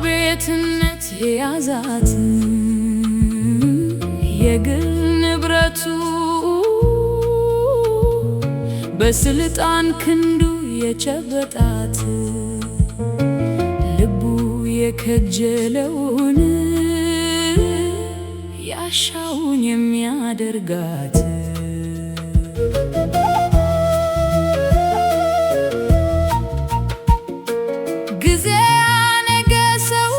በባለቤትነት የያዛት፣ የግል ንብረቱ፣ በስልጣን ክንዱ የጨበጣት፣ ልቡ የከጀለውን ያሻውን የሚያደርጋት። ጊዜ ያነገሰው፣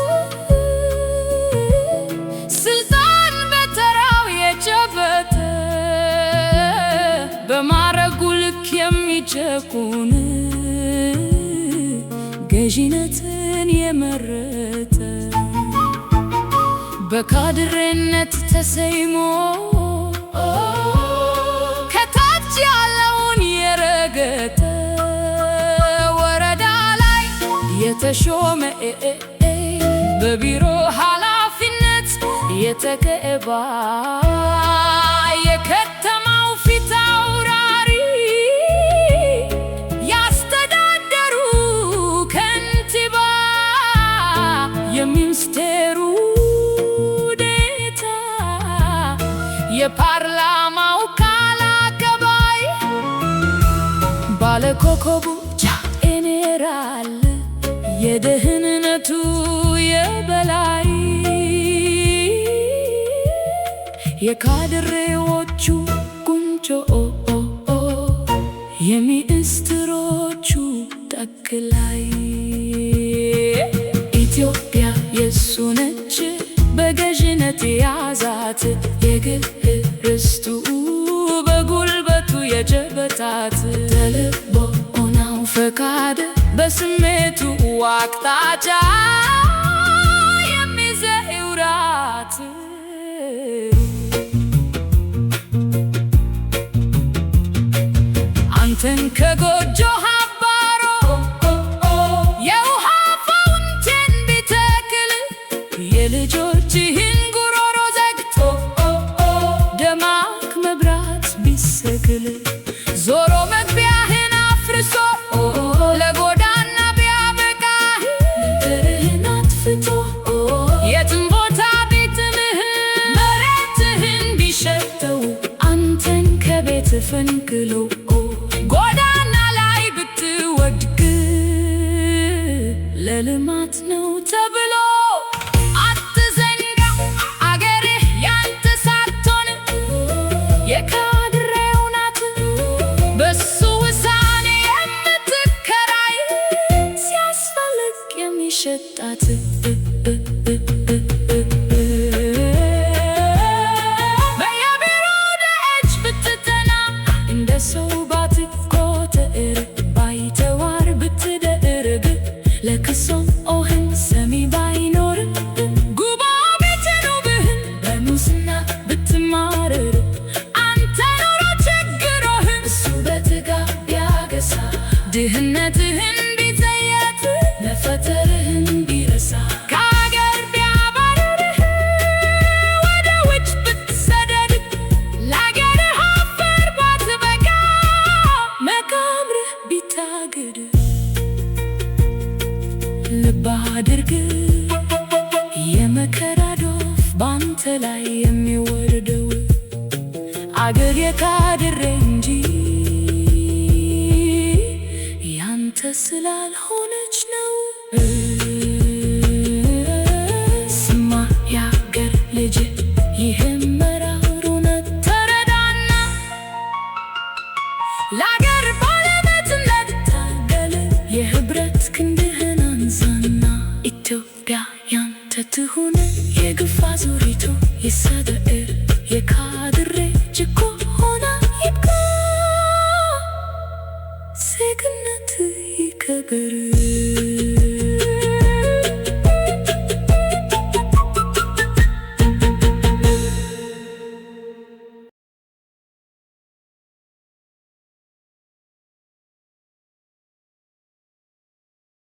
ስልጣን በተራው የጨበጠ፣ በማዕረጉ ልክ የሚጨቁን፣ ገዢነትን የመረጠ፣ በካድሬነት ተሰይሞ ከታች ያለውን የረገጠ፣ ወረዳ ላይ የተሾመ፣ በቢሮ ኃላፊነት የተቀባ፣ የከተማው ፊት አውራሪ፣ ያስተዳደሩ ከንቲባ፣ የሚኒስቴሩ ዴታ፣ የፓርላማው ቃል አቀባይ፣ ባለኮከቡ ጄኔራል፣ የደህንነቱ የበላይ፣ የካድሬዎቹ ቁንጮ፣ የሚኒስትሮቹ ጠቅላይ። ኢትዮጵያ የሱ ነች፣ በገዥነት የያዛት፣ የግል ርስቱ፣ በጉልበቱ የጨበጣት፣ በልቦናው ፈቃድ በስሜቱ አቅጣጫ የሚዘውራት። አንተን ከጎጆ አባሮ የውሃ fountain ቢተክል፣ የልጆችህን ጉሮሮ ዘግቶ ደማቅ መብራት ቢሰክል፣ ዞሮ መግቢያህን አፍርሶ ለጎዳና ቢያበቃህ፣ ምድርህን አጥፍቶ የትም ቦታ ቢጥልህ፣ መሬትህን ቢሸጠው፣ አንተን ከቤት ፈንቅሎ ጎዳና ላይ ብትወድቅ፣ ለልማት ነው ተብሎ፣ አትዘንጋ፣ አገርህ ያንተ ሳትሆን የካድሬው ናት፣ በሱ ውሳኔ የምትከራይ፣ ሲያስፈልግ የሚሸጣት። በየቢሮው ደጅ ብትተና፣ እንደ ሰው ባትቆጠር፣ ባይተዋር ብትደረግ፣ ለቅሶህም ሰሚ ባይኖር፣ ጉቦ ቢጭኑብህ፣ በሙስና ብትማረር፣ አንተ ኑሮ ቸግሮህ እሱ በጥጋብ ቢያገሳ፣ ድህነትህን ቢጸየፍ፣ መፈጠርህን ቢረሳ፣ ከአገር ቢያባርርህ፣ ወደ ውጭ ብትሰደድ፣ ለአገርህ አፈር ባትበቃ፣ መቃብርህ ቢታገድ፣ ልብ አድርግ፣ የመከራ ዶፍ ባንተ ላይ የሚወርደው አገር የካድሬ እንጂ ያንተ ስላልሆነች ነው። ስማ ያገር ልጅ፣ ይህን መራር እውነት ተረዳና ለአገር ባለቤትነት ታገል። የህብረት ክንድህን አንሳና ኢትዮጵያ ያንተ ትሁን። የግፍ አዙሪቱ ይሰበር፣ የካድሬ ጭቆና ይብቃ፣ ዜግነት ይከበር።